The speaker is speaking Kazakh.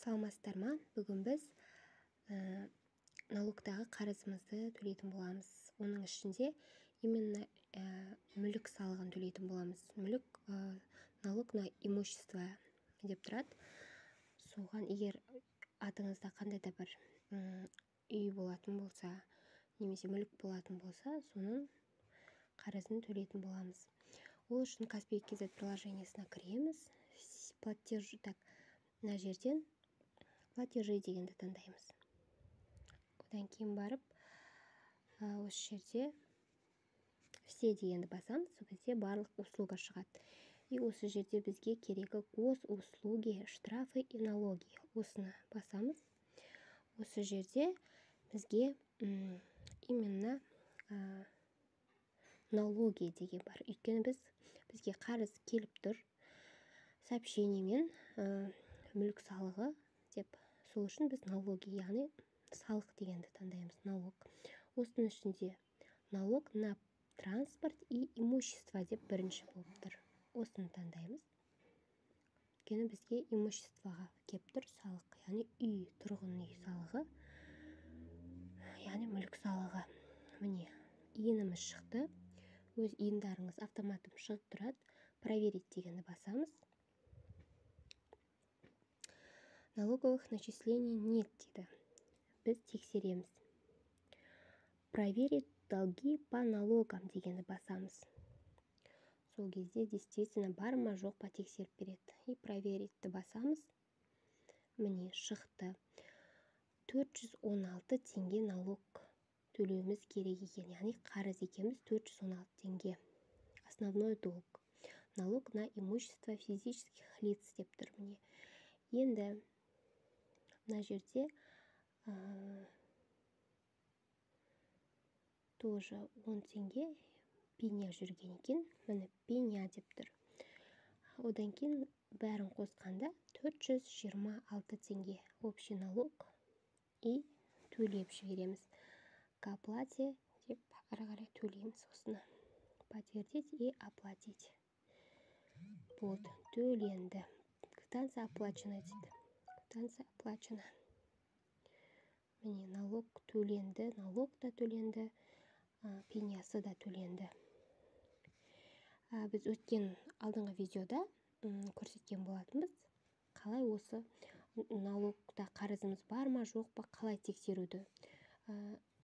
Саламатсыздар ма? Бүгін біз налогтағы қарызымызды төлейтін боламыз. Оның ішінде именно мүлік салығын төлейтін боламыз. Мүлік, налог на имущество деп тұрады. Соған егер атыңызда қандай да бір үй болатын болса, немесе мүлік болатын болса, соның қарызын төлейтін боламыз. Ол үшін Kaspi KZ приложениесіне кіреміз. Платеж, так, мына жерден платежи дегенді таңдаймыз. Одан кейін барып, осы жерде все дегенді басамыз, сол кезде барлық услуга шығады. И осы жерде бізге керегі госуслуги, штрафы и налоги. Осыны басамыз. Осы жерде бізге именно налоги деген бар. Өйткені бізге қарыз келіп тұр сообщениемен, мүлік салығы деп. Сол үшін біз налоги, яғни салық дегенді таңдаймыз. Налог. Осының ішінде налог на транспорт и имущество деп бірінші болып тұр. Осыны таңдаймыз. Өйткені бізге имуществоға келіп тұр салық, яғни үй, тұрғын үй салығы, яғни мүлік салығы. Міне, ИИНіміз шықты. Өз ИИНдарыңыз автоматом шығып тұрады. Проверить дегенді басамыз. Налоговых начислений нет дейді. Біз тексереміз. Проверить долги по налогам дегенді басамыз. Сол кезде действительно бар ма, жоқ па тексеріп береді. И проверитті басамыз. Міне, шықты. 416 теңге налог төлеуіміз керек екен. Яғни қарыз екенбіз 416 теңге. Основной долг. Налог на имущество физических лиц деп тұр міне. Енді мына жерде тоже 10 теңге пеня жүрген екен. Міне, пеня деп тұр. Одан кейін бәрін қосқанда 426 теңге общий налог, и төлеп жібереміз. К оплате деп ары қарай төлейміз осыны. Подтвердить и оплатить. Болды, төленді. Квитанция оплачена дейді. Квитанция оплачена. Міне, налог төленді, налог та төленді, пенясы да төленді. Біз өткен алдыңғы видеода көрсеткен болатынбыз, қалай осы налогта қарызымыз бар ма, жоқ па, қалай тексеруді.